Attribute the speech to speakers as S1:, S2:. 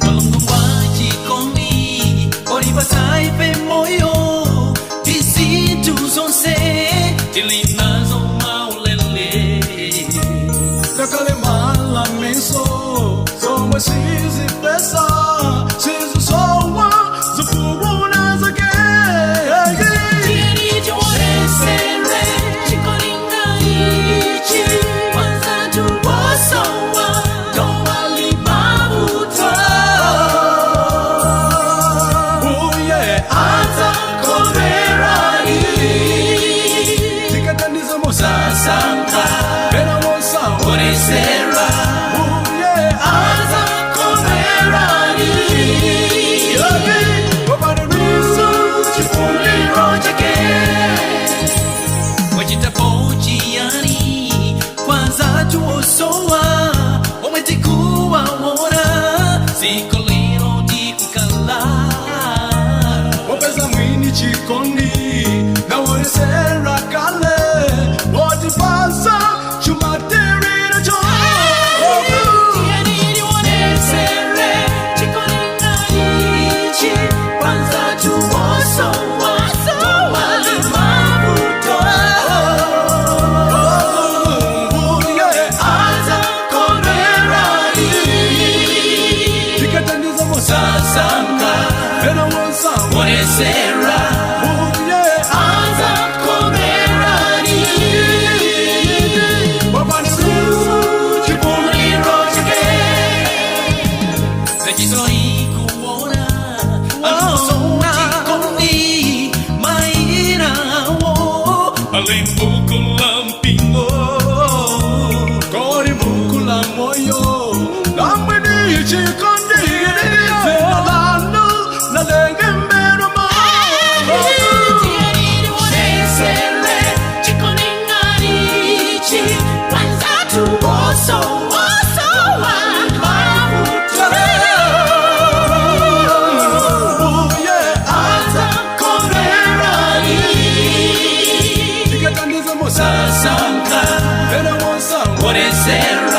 S1: Mulungu wa chikondi olipasaife moyo tizinthu zonse tili nazo mwaulele.
S2: Ngakhale malamiso zomwe sizipesa sizisowa zifuna zake.
S1: Tiyeni tionetsere chikondi ichi kwa anzathu osowa towali mavuto.
S2: Uye
S1: Adzakomerani.
S2: Tikathandiza
S1: Sasankha
S2: pena wosa
S1: onesera.
S2: Uye
S1: Adzakomerani.
S2: Opaniriso
S1: Chifuniro chake wachitapo chiyani kwa anzathu osowa omwe tikuwaona dziko lino tikukhala?
S2: Wapeza mwini chikondi nawonesera kale wotipasa chumatirira cho.
S1: Tiyeni tionetsere chikondi ichi kwa anzathu osowa towali mavuto.
S2: Uye
S1: Adzakomerani.
S2: Tikathandiza
S1: Sasankha
S2: pena wosa
S1: onesera.
S2: Uye
S1: Adzakomerani.
S2: Opaniriso
S1: Chifuniro chake zachisoikuona anthu chikondi mainawo ali m'buku la mpingo.
S2: Kodi buku la moyo lamwini chikondi dzina lanu lalembedwa mo?
S1: Tiyeni tionetsere chikondi ichi kwa anzathu osowa mavuto.
S2: Uye
S1: Adzakomerani.
S2: Tikathandiza
S1: Sasankha
S2: pena wosa
S1: onesera.